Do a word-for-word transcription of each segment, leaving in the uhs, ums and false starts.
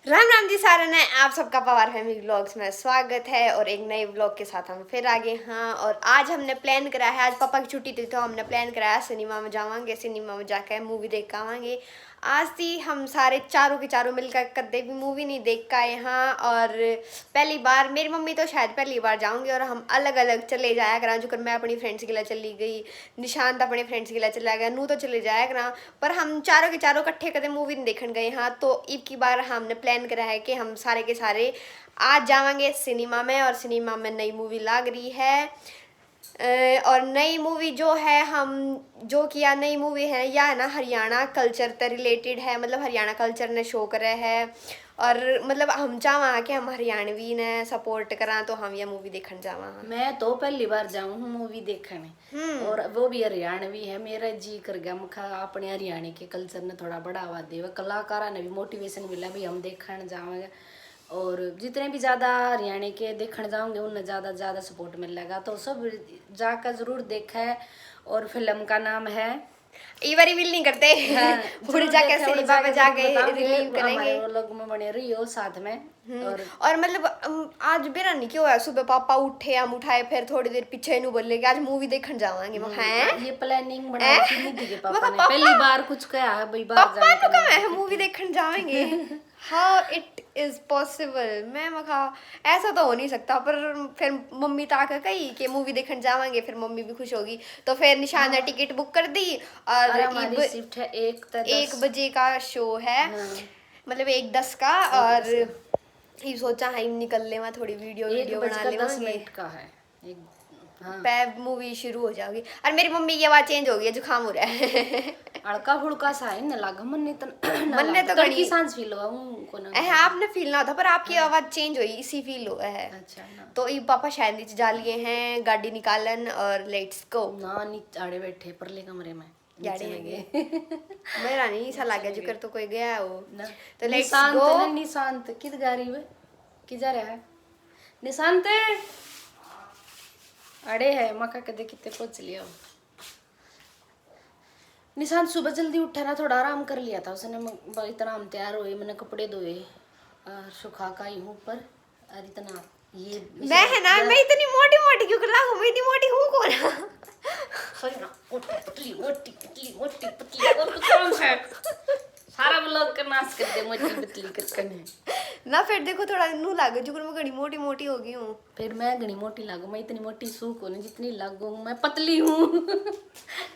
राम राम जी सारे ने, आप सबका पवार फैमिली व्लॉग्स में स्वागत है और एक नए व्लॉग के साथ हम फिर आ गए। हाँ, और आज हमने प्लान करा है, आज पापा की छुट्टी थी तो हमने प्लान करा है सिनेमा में जावांगे, सिनेमा में जाके मूवी देख के आवांगे। आज थी हम सारे चारों के चारों मिलकर कदे भी मूवी नहीं देख के आए। हाँ, और पहली बार, मेरी मम्मी तो शायद पहली बार जाऊंगी और हम अलग अलग चले जाया करा। जुकर मैं अपनी फ्रेंड्स के लिए चली गई, निशांत अपने फ्रेंड्स के लिए चला गया, नू तो चले जाया करा, पर हम चारों के चारों इकट्ठे कदे मूवी नहीं देखण गए। हाँ, तो इब की बार हमने प्लान करा है कि हम सारे के सारे आज जावांगे सिनेमा में, और सिनेमा में नई मूवी लाग रही है। अ, और नई मूवी जो है, हम जो किया नई मूवी है, या है ना, हरियाणा कल्चर ते रिलेटेड है, मतलब हरियाणा कल्चर ने शो करे है। और मतलब हम चाहवा कि हम हरियाणवी ने सपोर्ट करा, तो हम यह मूवी देखण जावा। हाँ। मैं तो पहली बार जाऊँ हूँ मूवी देखण, हम्म। और वो भी हरियाणवी है। मेरा जी कर गया, मखा अपने हरियाणा के कल्चर ने थोड़ा बढ़ावा देवे, कलाकारा ने भी मोटिवेशन मिला, भी हम देखण जावांगे। और जितने भी ज़्यादा हरियाणा के देखण जाओगे, उन्हें ज़्यादा ज़्यादा सपोर्ट मिलेगा। तो सब जाकर ज़रूर देखे। और फिल्म का नाम है ये बार रिवील नहीं करते। हाँ, फिर जरूर जाके देखे, सिनेमा में जाके जाके जरूर बताओगे, रिवील करेंगे। हमारे व्लॉग में बने रहियो साथ में। हम्म, और और मतलब, अम, आज बेरा नहीं क्यों है, सुबह पापा उठे, हम उठाए, फिर थोड़ी देर पीछे इन्हों बोले कि आज मूवी देखण जावांगे। मैं, हम्म, हैं? ये प्लानिंग बनाई हैं? थी निधि के मैं पापा ने। पापा, पहली बार कुछ कहा है भाई, बाहर पापा जाने तो का कहा है, मूवी देखण जावांगे। How it is possible? मैं मखा, ऐसा तो हो नहीं सकता। पर फिर मम्मी तो आके कही कि मूवी देखण जावांगे, फिर मम्मी भी खुश होगी। तो फिर निशान ने, हाँ, टिकट बुक कर दी और और हमारी इब शिफ्ट है एक ते एक दस। बजे का शो है, हाँ। मतलब एक दस का। एक और दस का। इब सोचा है, इब निकल लेवा, थोड़ी वीडियो, एक वीडियो बज बना का दस लेवांगे। मिनट का है। एक, हाँ। पै मूवी शुरू हो जाओगी। और मेरी मम्मी की आवाज चेंज हो गई है, जुकाम हो रहा है। हल्का फुल्का सा है ना, लाग मन नहीं तो, ना मन्ने लाग। तो तड़की घणी सांस पी लो, हूँ को ना। ऐ, आपने फील ना होता, पर आपकी, हाँ, आवाज चेंज हुई, इसी फील हुआ है। अच्छा ना। तो ये पापा शायद नीचे जा लिए हैं गाड़ी निकालन, और लेट्स गो। ना, नीचे आड़े बैठे परले कमरे में। यार, नीचे ये लगे। मेरा नहीं सा लगे, जुकर तो कोई गया हो। ना। तो लेट्स निशांत गो। ने, निशांत कित जा रही है? कि जा रहा है निशांत? अड़े है, मका कदे कितने पहुंच लिया हो। निशांत सुबह जल्दी उठा ना, थोड़ा आराम कर लिया था उसने। म-, ब-, इतना हम तैयार हुए, मैंने कपड़े धोए और सुखा का ही हूँ ऊपर। और इतना ये मैं है ना, मैं इतनी मोटी मोटी क्यों कर लागू? मैं इतनी मोटी हूँ कौन? सॉरी ना, मोटी, पतली, मोटी, पतली, मोटी, पतली, और कुछ काम है? सारा व्लॉग का नाश कर दे, मोटी पतली कर कर। ना, फिर देखो, थोड़ा नू लागे, जुकर मैं घणी मोटी मोटी हो गई हूँ। फिर मैं घणी मोटी लागू, मैं इतनी मोटी सू कोनी जितनी लागू, मैं पतली हूँ।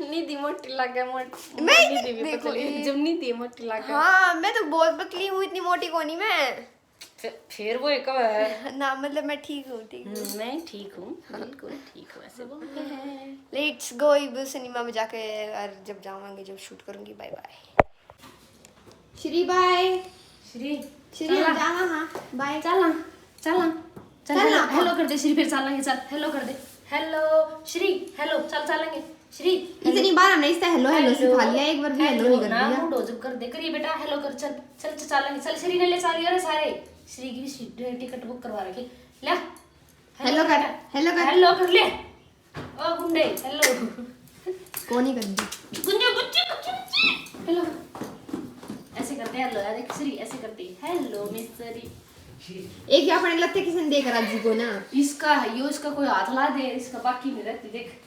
निधि मोटी लागे, मोट-, मैं निधि भी देखो, पतली, ये जब निधि मोटी लागे। हाँ, मैं तो बहुत पतली हूँ, इतनी मोटी कोनी मैं। फिर, फिर वो एक है। ना, मतलब, मैं ठीक हूँ, ठीक हूँ। हम्म, मैं ठीक हूँ, बिल्कुल ठीक हूँ, ऐसे बोलते हैं। लेट्स गो, इब सिनेमा में जाके, और जब जावांगे, जब शूट करूंगी, बाय बाय। श्री बाय। श्री, श्री, चला। हम जावा, हाँ, बाय। चला, चला, चल, चला। हेलो, हेलो कर दे श्री, फिर चलांगे, चल, हेलो कर दे। हेलो, श्री, हेलो, चल, चलांगे। श्री, इतनी बार हमने इससे हेलो, हेलो हेलो, सिखा लिया, एक बार भी हेलो हेलो नहीं कर ना, दिया। मूड हो जब कर दे, करिए बेटा, हेलो कर, चल, चल, चल, चलांगे, चल, श्री ने ले चलियो रे सारे। श्री की भी सीट, टिकट बुक करवा रखी। ले, हेलो कर, बेटा। हेलो कर। हेलो कर ले। ओ गुंडे, हेलो। कोनी कर दी। गुंडे, गुच्ची, गुच्ची, गुच्ची। हेलो। ऐसे करते हैं, हेलो, यार, एक श्री, ऐसे करते हैं, हेलो, मिस श्री। एक ही अपने लत्ते किसी ने देख राजी को ना। इसका है, यो इसका कोई हाथ ला दे, इसका बाकी नहीं रहती, देख।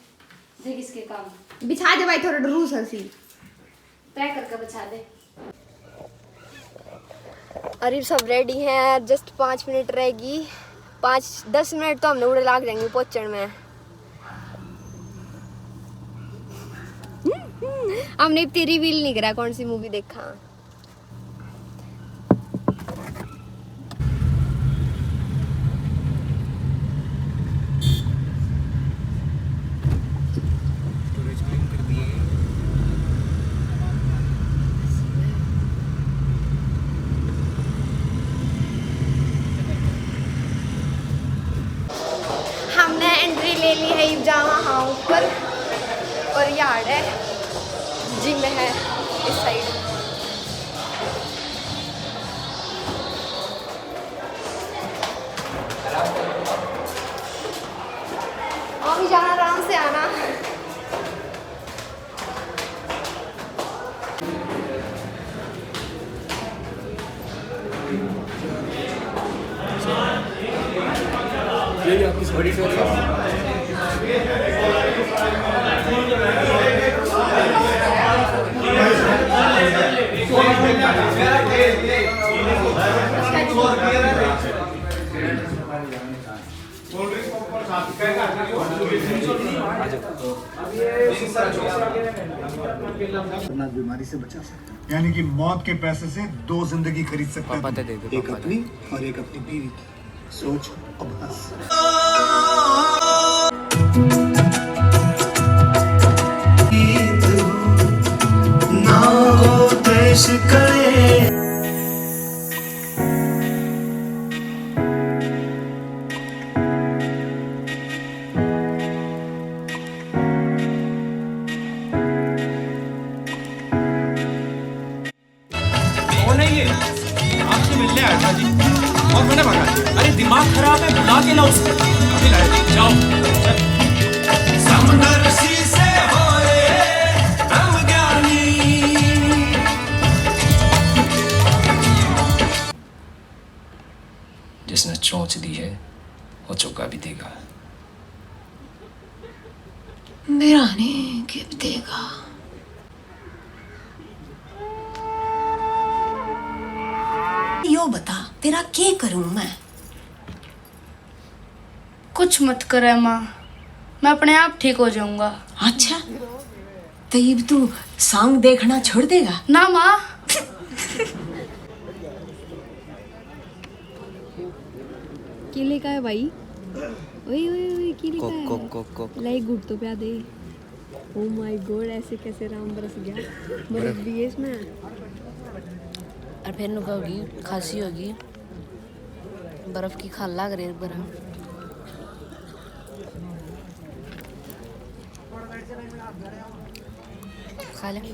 देख इसके काम। बिछा दे भाई, थोड़ा डरू सा सी। तय करके बिछा दे। अरे, सब रेडी हैं, जस्ट पाँच मिनट रहेगी, पाँच दस मिनट तो हमने उड़े लाग जाएंगे पहुंचण में। हमने इतनी रिवील नहीं करा कौन सी मूवी देखा। हमने एंट्री ले ली है, इब जावा हाँ ऊपर। और यार्ड है, जिम है इस साइड। अभी जाना, आराम से आना। यही आपकी बड़ी सोच है। खतरनाक बीमारी से बचा सकते हैं। यानी कि मौत के पैसे से दो जिंदगी खरीद सकते हैं। पापा ते दे दे, एक पापा ते। अपनी और एक अपनी बीवी की। सोच अब हंस। ना हो पेश करे। कौन है ये? आपसे मिलने आया था जी। और मैंने भगा दिया। अरे, दिमाग खराब है, बुला के लाओ उसको। अभी लाओ, जाओ। समदर्शी से होए हम ज्ञानी। जिसने चोंच दी है, वो चुका भी देगा। मेरा ने गिफ्ट देगा। यो बता, तेरा के करूं मैं? कुछ मत करे माँ, मैं अपने आप ठीक हो जाऊंगा। अच्छा, तो इब तू सांग देखना छोड़ देगा? ना माँ। किले का है भाई? ओए, ओए, ओए, किले का कोक, है? Coke, Coke, Coke. ले, एक घूट तो प्या दे। Oh my God, ऐसे कैसे राम बरस गया? बर्फ भी है इसमें। और फिर नुका होगी, खांसी होगी, बर्फ की खाल लाग रही है, बर्फ। खा ले। कोक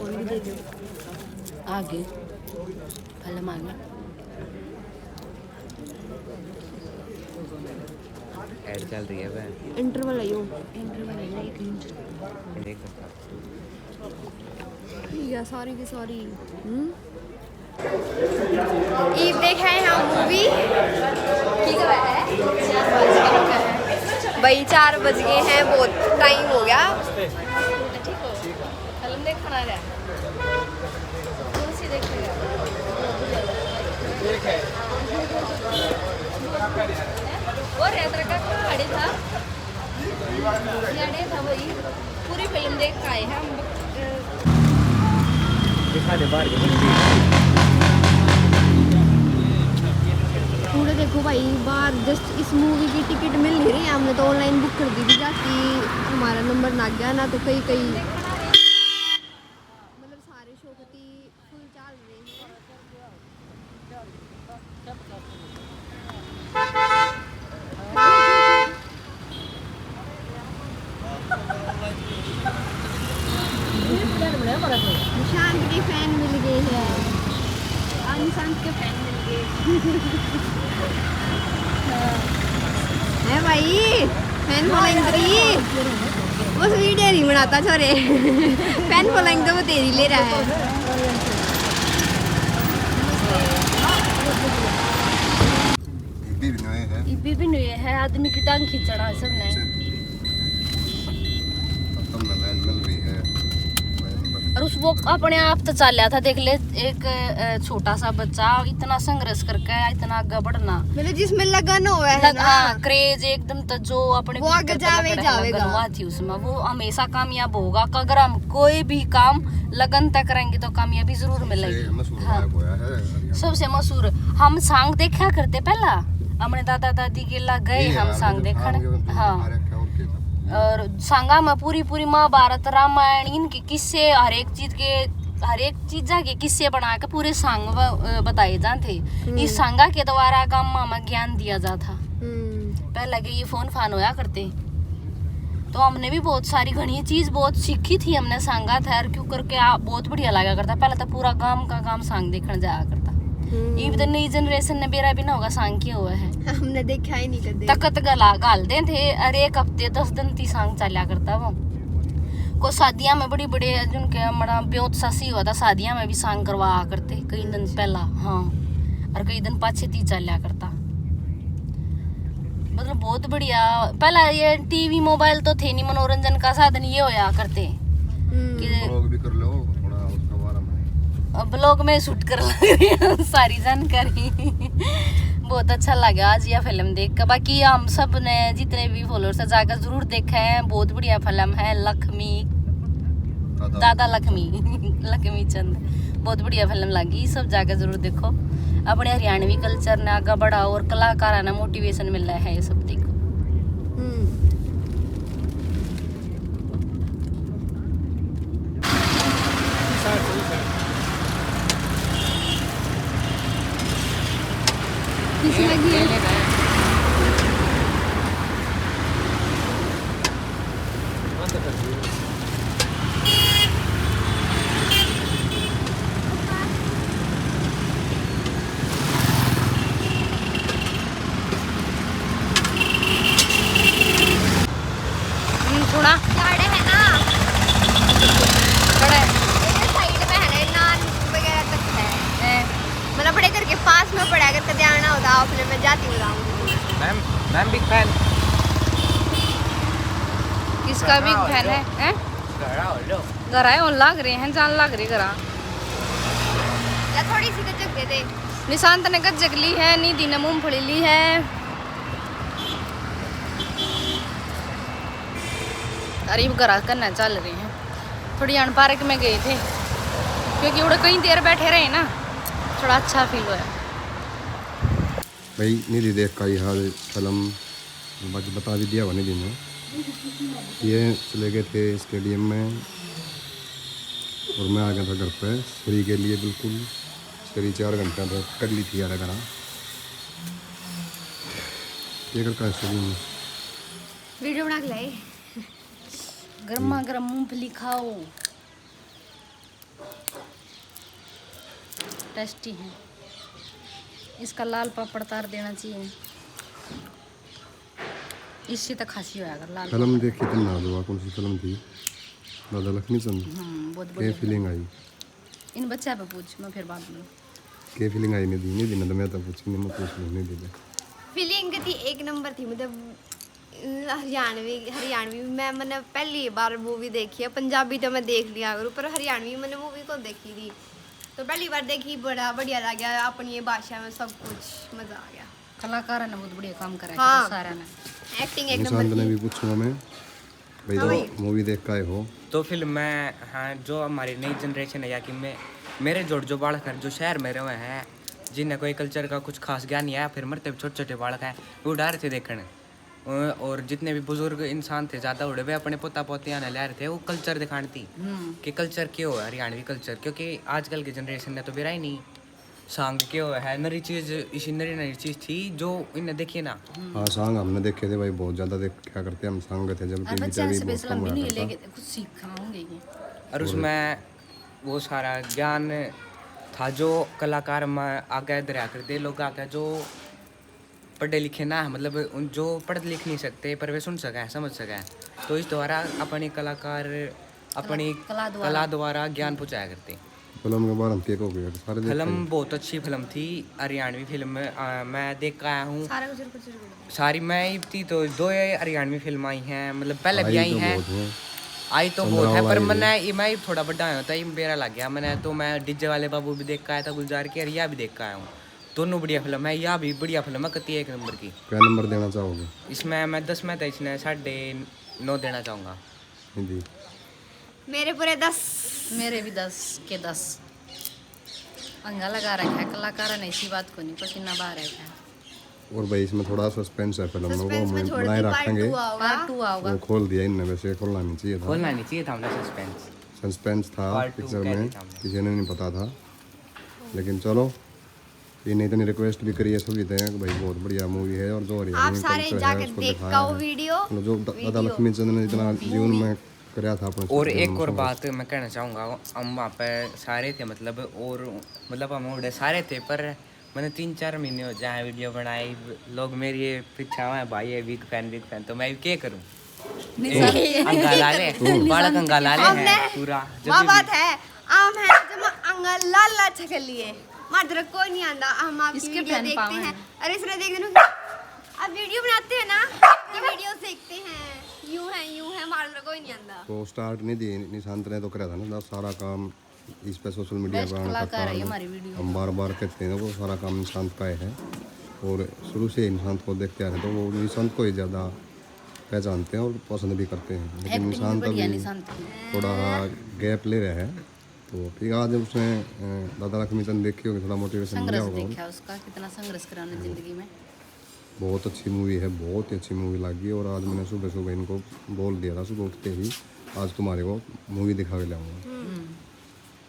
भी दे दो। आगे। पहले मांगे। ऐड चल रही है बहन। इंटरवल है यो। इंटरवल है, एक मिनट। देख सकता। ठीक है, सॉरी की सॉरी। हम्म। ईब देख आए हम मूवी। ठीक है भाई, चार बज गए हैं, बहुत टाइम हो गया। ठीक हो? फिल्म देखना है। कौन सी देखेगा? और यात्रा का खड़े था। यारे था भाई, पूरी फिल्म देख के आए हैं हम। दिखा दे बाहर की। पूरे देखो भाई, बाहर जस्ट इस मूवी की टिकट मिल नहीं रही है, हमने तो ऑनलाइन बुक कर दी थी, ताकि हमारा नंबर ना गया ना, तो कई कई मतलब सारे शो फुल चाल रहे हैं। निशांत के फैन मिल गए हैं। हाँ, निशांत के फैन मिल गए। है भाई, फैन फॉलोइंग करी। बस वीडियो नहीं बनाता छोरे। फैन फॉलोइंग तो वो तेरी ले रहा है। इब्बी भी न्यूए है। इब्बी भी न्यूए है, आदमी की टांग खींचना है सबने। खत्म ना लाइन मिल रही है। और उस वो अपने आप तो चाल्या था, देख ले, एक, अ, छोटा सा बच्चा इतना संघर्ष करके इतना आगे बढ़ना। मतलब जिसमें लगन होवे है लग-, ना। हाँ, क्रेज एकदम तो जो अपने वो आगे भीतर का जावे ही लगन जावेगा। हुआ थी उसमें, वो हमेशा कामयाब होगा। अगर हम कोई भी काम लगन तक करेंगे तो कामयाबी जरूर मिलेगी। सबसे मशहूर हाँ। गायक होया है हरियाणा। सबसे मशहूर। हम सांग देखा करते पहला, अपने दादा दादी के ला गए ये हम यार, सांग देखने। सांग हाँ। और सांगा में पूरी पूरी महाभारत, रामायण, इनके किस्से, हर एक चीज के, हर एक चीजा के किस्से बना के पूरे सांग ब-, अ, बताए जाते। हम्म। इस सांगा के द्वारा गामा में ज्ञान दिया जाता। हम्म। पहले के ये फोन फान होया करते, तो हमने भी बहुत सारी घणी चीज बहुत सीखी थी हमने सांगा था, और क्यों करके आ, बहुत बढ़िया लगा करता। पहले तो पूरा गांव का गांव सांग देखने जाया करता। हम्म। इब तो नई जनरेशन ने बेरा भी ना होगा सांग के हुआ है। हमने देखा ही नहीं कदे। तकत गला घाल दे थे, अरे एक हफ्ते दस दिन ती सांग चाल्या करता वो। को शादियां में बड़ी बड़े जिनके हमारा ब्योत सासी हुआ था, शादियां में भी सांग करवा करते कई दिन पहला। हाँ, और कई दिन पाछे ती चाल्या करता। मतलब बहुत बढ़िया। पहला ये टीवी मोबाइल तो थे नहीं, मनोरंजन का साधन ये होया करते कि ब्लॉग भी कर लो थोड़ा उसके बारे में। ब्लॉग में शूट कर लग रही हूँ, सारी जानकारी। बहुत अच्छा लगा आज यह फिल्म देख कर। बाकी हम सब ने, जितने भी फॉलोअर्स है, जाकर जरूर देखें। बहुत बढ़िया फिल्म है लक्ष्मी, दादा लक्ष्मी, लक्ष्मी चंद। बहुत बढ़िया फिल्म लगी, सब जाकर जरूर देखो। अपने हरियाणवी कल्चर ने आगे बढ़ाओ और कलाकारां ने मोटिवेशन मिल रहा है, ये सब देखो। कैसी लगी है? हम्म, सुना? झाड़े है ना। खड़ा है। ये साइड में है ना, नान वगैरह तक है। है। मतलब बड़े घर के पास में पड़ा, अगर कदे आना होता आपने, मैं जाती बताऊंगी। Ma'am, ma'am big fan. किसका बिग फैन है? हैं? घर आओ लो। घर आए होन लाग रहे हैं, जान लाग रही घरा। या थोड़ी सी गजक दे दे। निशांत ने गजक ली है, निधि ने मूंगफली ली है। अरे, ये घरा कन्ना चल रही है। थोड़ी अन पार्क में गए थे, क्योंकि उड़े कई देर बैठे रहे ना, थोड़ा अच्छा फील होया। भाई, निधि देख का ये हाल फिल्म, बाकी बता भी दिया हुआ निधि ने। ये चले गए थे स्टेडियम में और मैं आ गया था घर पे फ्री के लिए बिल्कुल। फ्री चार घंटा तो कर ली थी यार, करा। ये कर का स्टेडियम में वीडियो बना के लाए। गर्मा गर्म मूंगफली खाओ। टेस्टी है। इसका लाल पापड़ तार देना चाहिए। इससे तो खासी होया कर लाल फिल्म पापड़। देखी तुमने आज, वहाँ कौन सी फिल्म थी? दादा लक्ष्मी चंद। हम्म, बहुत ये बढ़िया। फीलिंग आई। इन बच्चा पे पूछ, मैं फिर बाद में। के फीलिंग आई निधि? निधि ने तो मैं तो पूछी नहीं, मैं पूछ लूँ निधि ने। फीलिंग थी एक नंबर थी, मतलब हरियाणवी, हरियाणवी मैं, मैंने पहली बार मूवी देखी है। पंजाबी तो मैं देख लिया करूँ, पर हरियाणवी मैंने मूवी को देखी थी, तो पहली बार देखी, बड़ा बढ़िया लग गया अपनी ये भाषा में, सब कुछ मजा आ गया। कलाकारों ने बहुत बढ़िया काम करा है, हाँ। सारा ने। एक्टिंग एक नंबर निशांत ने थी। भी पूछूंगा मैं, भाई, हाँ तो भाई। मूवी देख के आए हो? तो फिल्म में, हाँ, जो हमारी नई जनरेशन है या कि मैं, मेरे जोड़ जो बालक हैं, जो शहर में रहे हैं, जिन्हें कोई कल्चर का कुछ खास ज्ञान नहीं है, फिर मरते भी छोटे-छोटे बालक हैं, वो उड़ा रहे थे देखने। अ, और जितने भी बुजुर्ग इंसान थे, ज़्यादा उड़े, वे अपने पोता पोतियां ने ला रहे थे, वो कल्चर दिखाने थी हम्म। कि कल्चर क्या हो, हरियाणवी कल्चर, क्योंकि आजकल की जनरेशन ने तो बेरा ही नहीं। सांग के हो है, नरी चीज, इसी नरी नरी चीज थी जो इनने देखी ना। हाँ, सांग हमने देखे थे भाई, बहुत ज्यादा देखा करते हम सांग थे जब और टीवी बच्चे टावी ऐसे बहुत बेसलम कम भी नहीं आया करता। लेके कुछ सीख खाओगे ये। और और उसमें वो सारा ज्ञान था जो कलाकार में आगे धरया करते, लोग आगे जो पढ़े लिखे ना, मतलब उन जो पढ़ लिख नहीं सकते पर वे सुन सके, समझ सके, तो इस द्वारा अपनी कलाकार अपनी कला, कला द्वारा, कला द्वारा ज्ञान पहुंचाया करते। फिल्म के बारे में के कहोगे? सारे देख फिल्म के बहुत अच्छी फिल्म थी, हरियाणवी फिल्म। अ, मैं देख के आया हूँ सारा कुछ, कुछ, कुछ। सारी मैं ही थी तो दो ये हरियाणवी फिल्म आई हैं, मतलब पहले भी आई आई तो हैं, बहुत हैं। आई तो बहुत है, पर मैंने ये, मैं ही थोड़ा बड़ा आया था, ये बेरा लग गया मैंने, तो मैं डीजे वाले बाबू भी देख के आया था गुलजार के, और यह भी देख के आया हूँ। दोनों बढ़िया फिल्म है, यह भी बढ़िया फिल्म है, कती एक नंबर की। क्या नंबर देना चाहोगे? इसमें मैं दस में तो इसने साढ़े नौ देना चाहूँगा। जी। मेरे पूरे दस। मेरे भी दस के दस। अंगा लगा रखा है कलाकारों ने, इसी बात को नहीं पसीना बहा रखा है। और भाई, इसमें थोड़ा सस्पेंस है फिल्म में, वो सस्पेंस में हम छोड़ बनाए दी, पार्ट रखेंगे। टू आओगा। पार्ट टू आओगा। वो खोल दिया इनने, वैसे खोलना नहीं चाहिए था। खोलना नहीं चाहिए था हमने सस्पेंस। सस्पेंस था पार्ट टू पिक्चर कह में, दिया था हमने। किसी ने नहीं पता था, लेकिन चलो, इन्हें इतनी रिक्वेस्ट भी करी है सभी तय कि भाई बहुत बढ़िया मूवी है और जो हरियाणा आप सारे जाके देख का वो वीडियो, जो दादा लक्ष्मी चंद ने इतना जीवन में करया था अपने और एक और बात मैं कहना चाहूँगा, हम वहाँ पे सारे थे, मतलब, और मतलब हम उड़े सारे थे, पर मैंने तीन चार महीने हो जाए वीडियो बनाए, लोग मेरे ये पीछे हुए हैं, भाई है बिग फैन, बिग फैन, तो मैं क्या करूँ? अंगा ला ले, बालक अंगा ला ले हैं पूरा। वाह बात है, आम है जमा अंगा लाला छकलिए। मार जरा कोई नहीं आंदा, हम आपकी इसके वीडियो देखते हैं। अरे इसने देख देना, अब वीडियो बनाते हैं ना, आपकी वीडियो देखते हैं, यूं है यूं है, मार जरा कोई नहीं आंदा। तो स्टार्ट नहीं दी, निशांत ने तो करा था ना सारा काम। इस पे सोशल मीडिया पे आने का कारण हम बार बार कहते हैं, वो सारा काम निशांत का है। और शुरू से निशांत को देखते आ रहे, तो वो निशांत को ही ज़्यादा पहचानते हैं और पसंद भी करते हैं। लेकिन निशांत अभी थोड़ा गैप ले रहा है। तो फिर आज उसने, अ, दादा लक्ष्मी चंद देखी होगी, थोड़ा मोटिवेशन मिला होगा। देखा उसका कितना संघर्ष करा जिंदगी में। बहुत अच्छी मूवी है, बहुत ही अच्छी मूवी लगी। और आज मैंने सुबह सुबह इनको बोल दिया था, सुबह उठते ही, आज तुम्हारे को मूवी दिखा के लाऊंगा।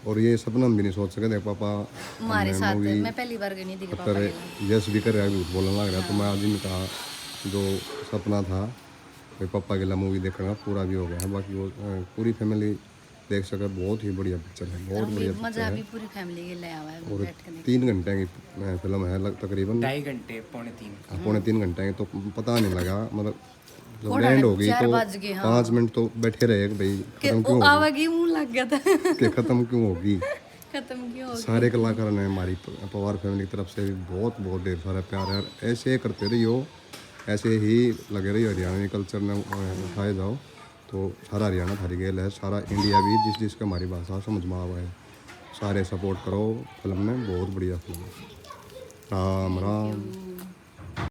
और ये सपना में भी नहीं सोच सके थे पापा हमारे साथ। मैं पहली बार गई नहीं देखी पापा के। यस भी कर रहा है, झूठ बोलने लग रहा है। तो मैं आज ही कहा, जो सपना था भाई पापा के मूवी देखने का, पूरा भी हो गया है। बाकी वो, अ, पूरी फैमिली देख सके, बहुत ही बढ़िया पिक्चर है, बहुत बढ़िया पिक्चर है। पूरी फैमिली के ले आवा है। और तीन घंटे की, अ, फिल्म है, तकरीबन ढाई घंटे, पौने तीन। हाँ, पौने तीन घंटे की, तो पता नहीं लगा, मतलब जब एंड हो गई तो पाँच मिनट तो बैठे रहे कि भाई खत्म क्यों होगी, आवेगी, मुंह लग गया था कि खत्म क्यों होगी। खत्म क्यों होगी। सारे कलाकारों ने हमारी प-, पवार फैमिली की तरफ से भी बहुत बहुत ढेर सारा प्यार है। ऐसे करते रहियो, ऐसे ही लगे रहियो, हरियाणवी कल्चर ने, अ, उठाए जाओ। तो सारा हरियाणा थारी गेल है, सारा इंडिया भी, जिस जिसके हमारी भाषा समझ में आवा है, सारे सपोर्ट करो फिल्म में। बहुत बढ़िया फिल्म है। राम राम।